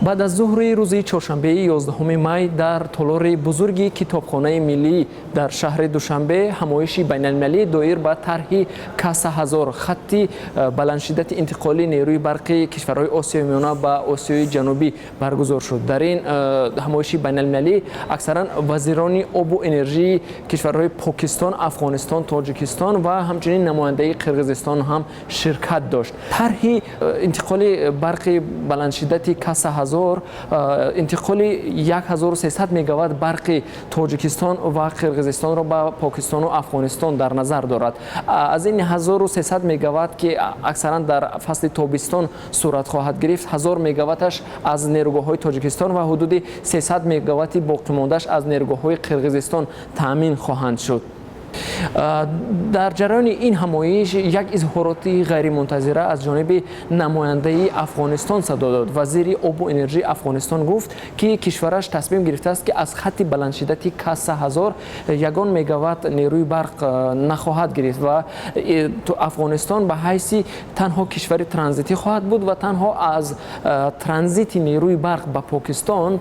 Баъд аз зуҳри рӯзи чоршанбеи 11 май дар толори бузурги Китобхонаи миллӣ дар шаҳри Душанбе ҳамоиши байналмилалӣ доир ба тарҳи Каса 1000, хатти баландшиддати интиқолии нерӯи барқи кишварҳои Осиёи Миёна ба Осиёи Ҷанубӣ, баргузор шуд. Дар ин ҳамоиши байналмилалӣ аксаран вазирони обу энержии кишварҳои Покистон, Афғонистон, Тоҷикистон ва ҳамчунин намояндаи Қирғизистон ҳам ширкат дошт. Тарҳи интиқоли барқи баландшиддати Каса 1000 интиқоли 1300 мегаватт барқи Тоҷикистон ва Қирғизистонро ба Покистону Афғонистон дар назар дорад. Аз ин 1300 мегаватт, ки аксаран дар фасли тобистон сурат хоҳад гирифт, 1000 мегаватташ аз нерӯгоҳҳои Тоҷикистон ва ҳудуди 300 мегаватти боқимондааш аз нерӯгоҳҳои Қирғизистон таъмин хоҳанд шуд. Дар ҷараёни ин ҳамоиш як изҳороти ғайримунтазира аз ҷониби намояндаи Афғонистон садо дод. Вазири обу энержии Афғонистон гуфт, ки кишвараш тасмим гирифтааст, ки аз хатти баландшиддати Каса 1000 ягон мегаватт нерӯи барқ нахоҳад гирифт ва Афғонистон ба ҳайси танҳо кишвари транзитӣ хоҳад буд ва танҳо аз транзити нерӯи барқ ба Покистон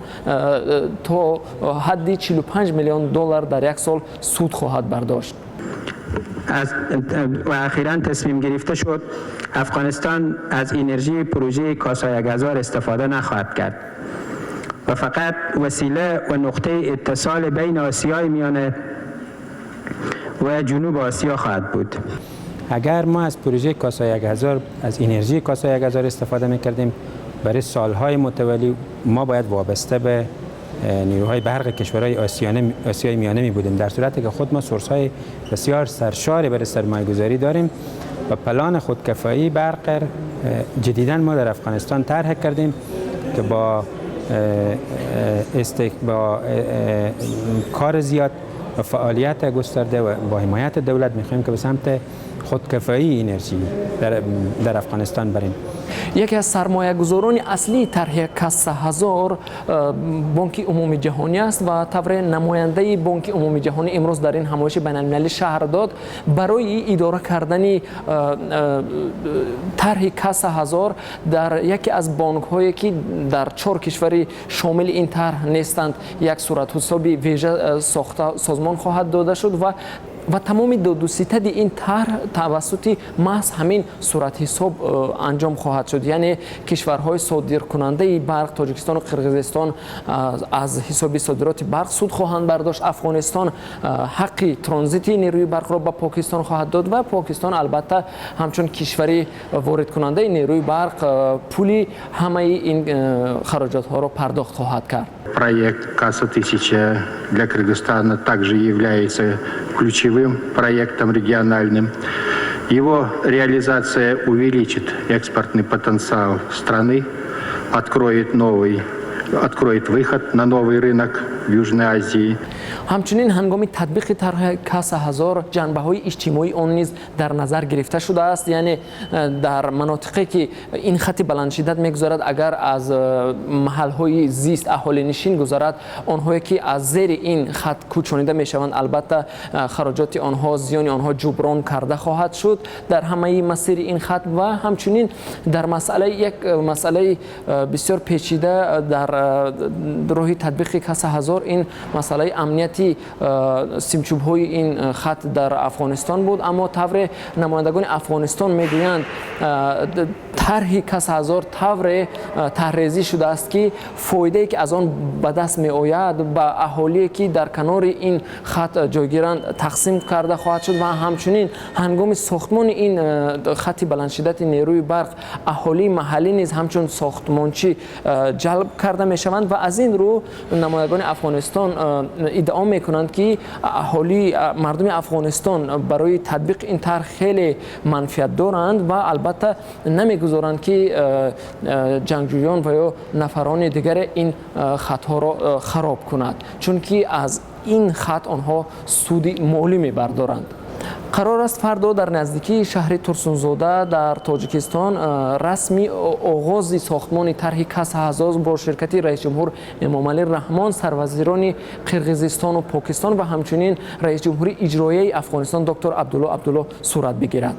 то ҳадди 45 миллион доллар дар як сол суд хоҳад бардошт. و اخیرا تصمیم گرفته شد افغانستان از انرژی پروژه کاسا 1000 استفاده نخواهد کرد و فقط وسیله و نقطه اتصال بین آسیای میانه و جنوب آسیا خواهد بود. اگر ما از پروژه کاسا 1000، از انرژی کاسا 1000 استفاده میکردیم، برای سالهای متوالی ما باید وابسته به نیروهای برق کشورهای آسیای میانه می بودیم، در صورتی که خود ما source های بسیار سرشاری برای سرمایه گذاری داریم و پلان خودکفایی برق جدیدا ما در افغانستان طرح کردیم که با کار زیاد و فعالیت گسترده و با حمایت دولت میخوایم که به سمت خودکفایی انرژی در افغانستان بریم. Яке аз сармоягузорони аслии тарҳи Каса 1000 Бонки Умумии Ҷаҳонӣ аст ва тавре намояндаи Бонки Умумии Ҷаҳонӣ имрӯз дар ин ҳамоиши байналмилалӣ шарҳ дод, барои идора кардани тарҳи Каса 1000 дар яке аз бонкҳое, ки дар чор кишвари шомили ин тарҳ нестанд, як суратҳисоби вежа сохта созмон хоҳад дода шуд ва тамоми додуситади ин тарҳ тавассути маҳз ҳамин суратҳисоб анҷом хоҳад шуд. Яъне кишварҳои содиркунандаи барқ, Тоҷикистону Қирғизистон, аз ҳисоби содироти барқ суд хоҳанд бардошт, Афғонистон ҳаққи транзити нерӯи барқро ба Покистон хоҳад дод ва Покистон албатта ҳамчун кишвари воридкунандаи нерӯи барқ пули ҳамаи ин хароҷотҳоро пардохт хоҳад кард. Проект «Каса 1000» для Кыргызстана также является ключевым проектом региональным. Его реализация увеличит экспортный потенциал страны, откроет выход на новый рынок в Южной Азии. Ҳамчунин ҳангоми татбиқи тарҳи Каса 1000 ҷанбаҳои иҷтимоии он низ дар назар гирифта шудааст. Яъне дар манотиқе, ки ин хатти баландшиддат мегузарад, агар аз маҳалҳои зист аҳолинишин гузарад, онҳое ки аз зери ин хат кӯчонида мешаванд, албатта хароҷоти онҳо, зиёни онҳо ҷуброн карда хоҳад шуд дар ҳамаи масири ин хат. Ва ҳамчунин дар масъалаи як масъалаи бисёр печида дар роҳи татбиқи Каса 1000, ин масъалаи амнияти симчӯбҳои ин хат дар Афғонистон буд. Аммо тавре намояндагони Афғонистон мегӯянд, тарҳи Каса 1000 тавре тарҳрезӣ шудааст, ки фоидае, ки аз он ба даст меояд, ба аҳолие, ки дар канори ин хат ҷойгиранд, тақсим карда хоҳад шуд. Ва ҳамчунин ҳангоми сохтмони ин хати баландшиддати нерӯи барқ аҳолии маҳаллӣ низ ҳамчун сохтмончӣ ҷалб карда мешаванд. Ва аз ин рӯ намояндагони Афғонистон иддао мекунанд, ки аҳолии мардуми Афғонистон барои татбиқи ин тарҳ хеле манфиат доранд ва албатта намегузоранд, ки ҷангҷӯён ва ё нафарони дигаре ин хатҳоро хароб кунад, чунки аз ин хат онҳо суди молӣ мебардоранд. Қарор аст, фардо дар наздикии шаҳри Турсунзода дар Тоҷикистон расми оғози сохтмони тарҳи Каса 1000 бо ширкати раисҷумҳур Эмомалӣ Раҳмон, сарвазирони Қирғизистону Покистон ва ҳамчунин раисҷумҳури иҷроияи Афғонистон доктор Абдулло Абдулло сурат бигирад.